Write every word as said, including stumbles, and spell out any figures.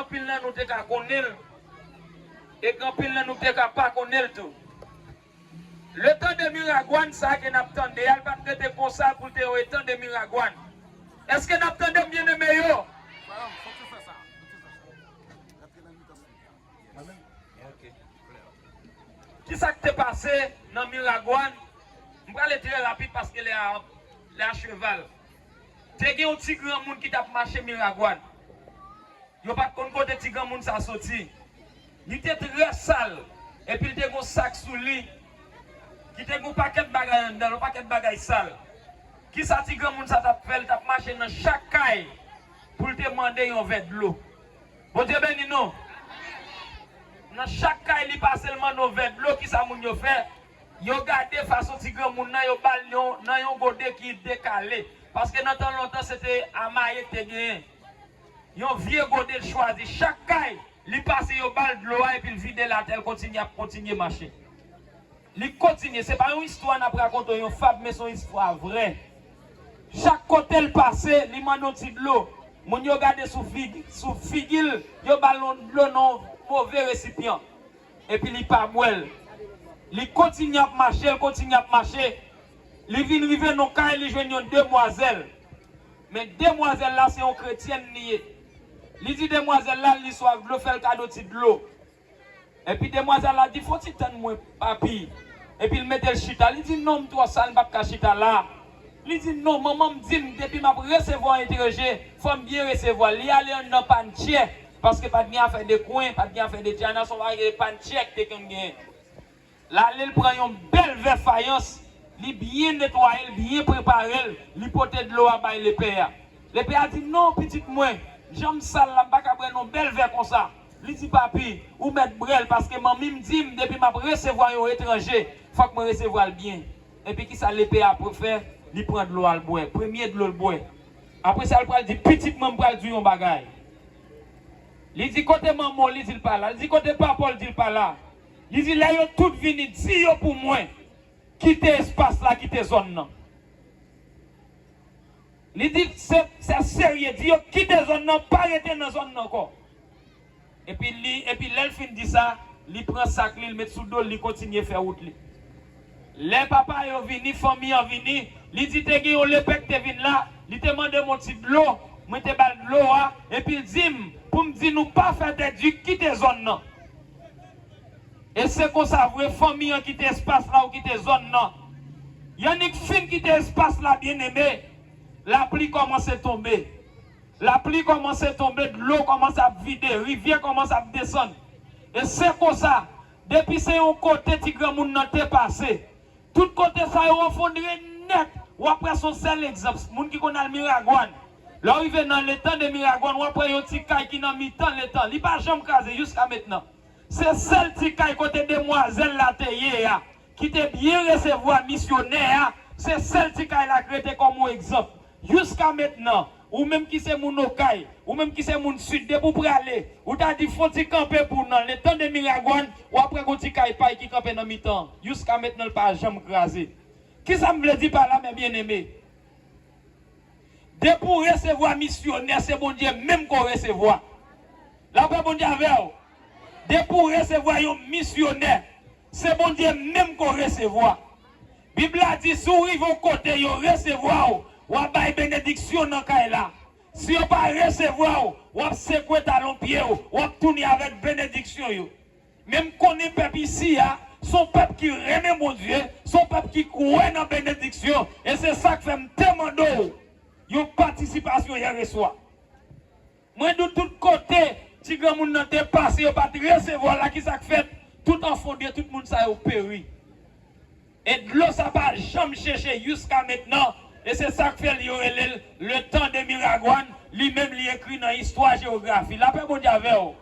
Anpil nan nou te ka konnen l, e gen anpil nan nou te ka pa konnen l tou. Letan de Miragwàn sa ke n ap tande a, l pa t rete konsa pou l te yon etan de Miragwàn. Èske n ap tande m, byeneme yo? Kisa k te pase nan Miragwàn? M prale trè rapid paske lè a, lè a cheval. Te gen yon ti granmoun ki t ap mache Miragwàn. Yo pa t konn kote ti granmoun sa soti. Li te trè sal, epi l te gen yon sak sou li ki te gen yon pakèt bagay anndan l, yon pakèt bagay sal. Kisa ti granmoun sa t ap fè? L t ap mache nan chak kay pou l te mande yon vè dlo. Bondye beni nou. Nan chak kay li pase, l mande yon vè dlo. Kisa moun yo fè? Yo gade fason ti granmoun nan, yo ba l yon, nan yon gode ki dekale. Paske nan tan lontan, se te amaye k te genyen. Yon vye gode l chwazi. Chak kay li pase, yo ba l dlo a, epi l vide l atè, l kontinye ap kontinye mache. Li kontinye, se pa yon istwa n ap rakonte w, yon fab, men se yon istwa vrè. Chak kote l pase, li mande yon ti dlo. Moun yo gade sou fig-, sou figi l, yo ba l yon dlo nan yon move resipyan. Epi li pa bwè l. Li kontinye ap mache, l kontinye ap mache. Li vin rive nan yon kay, li jwenn yon demwazèl. Men demwazèl la, se yon kretyèn li ye. Li di demwazèl la, li swaf dlo, fè l kado ti dlo. Epi demwazèl la di, "Fò w ti tann mwen, papi." Epi l mete l chita. Li di, "Non, m twò sal, m p ap ka chita la." Li di, "Non, manman m di m, depi m ap resevwa yon etranje, fò m byen resevwa l." Li ale anndan pantyè, paske pa t gen afè de kwen, pa t gen afè de tchana, se yon bagay de pantyè ki te konn genyen. L ale, l pran yon bèl vè fayans, li byen netwaye l, byen prepare l, li pote dlo a bay lepè a. Lepè a di, "Non, pitit mwen, jan m sal la, m pa ka bwè nan yon bèl vè konsa." Li di, "Papi, ou mèt bwè l, paske manmi m di m, depi m ap resevwa yon etranje, fòk mwen resevwa l byen." Epi kisa lepè a fè? Li pran dlo a, l bwè. Premye dlo l bwè. Apre sa, l pral di, "Pitit mwen, m pral di w yon bagay." Li di, "Kote manman w?" Li di l pa la. Li di, "Kote papa w?" Li di l pa la. Li di, "Lè yo tout vini, di yo pou mwen kite espas la, kite zòn nan." Li di, "Se, se serye, di yo kite zòn nan, pa rete nan zòn nan ankò." Epi li, epi lè l fin di sa, li pran sak li, l met sou do l, li kontinye fè wout li. Lè papa yo vini, fanmi an vini, li di te gen yon lepè k te vin la, li te mande m yon ti dlo, mwen te ba l dlo a, epi l di m pou m di nou pa fè tèt di kite zòn nan. E se konsa vre, fanmi an kite espas la, ou kite zòn nan. Yannick fin kite espas la, byeneme, lapli kòmanse tonbe. Lapli kòmanse tonbe, dlo kòmanse ap vide, rivyè kòmanse ap desann. E se konsa, depi se yon kote ti granmoun nan te pase, tout kote sa yo anfondre nèt. W ap wè se yon sèl egzanp, moun ki konn al Miragwàn. Lè w rive nan letan de Miragwàn, w ap wè yon ti kay ki nan mitan letan. Li pa janm kraze jiska mentnan. Se sèl ti kay kote demwazèl la te ye a, ki te byen resevwa misyonè a, se sèl ti kay la k rete kòm yon egzanp. Jiska mentnan, ou menm ki se moun Okay, ou menm ki se moun Sid, depi w prale, ou ta di fò ti kanpe pou w nan letan de Miragwàn, w ap wè gon ti kay pay ki kanpe nan mitan. Jiska mentnan, l pa janm kraze. Kisa m vle di pa la, mè byeneme? Depi w resevwa misyonè, se Bondye menm ke w resevwa. Lapè Bondye avè w. Depi w resevwa yon misyonè, se Bondye menm ke w resevwa. Bib la di, si w rive yon kote, yo resevwa w, w ap bay benediksyon nan kay la. Si yo pa resevwa w, w ap sekwe talon pye w, w ap tounen avèk benediksyon yo. Men m konnen pèp isi a, se yon pèp ki renmen Bondye, se yon pèp ki kwè nan benediksyon, e se sa k fè m te mande w yon patisipasyon yè reswa. Mwen di w tout kote ti granmoun nan te pase, yo pa t resevwa l la, kisa k fèt? Tout anfondre, tout moun sa yo peri. E dlo sa pa janm cheche jiska mentnan, e se sa k fè l yo rele l le temps de Miragwàn, li menm li ekri nan istwa jewografi. Lapè Bondye avè w.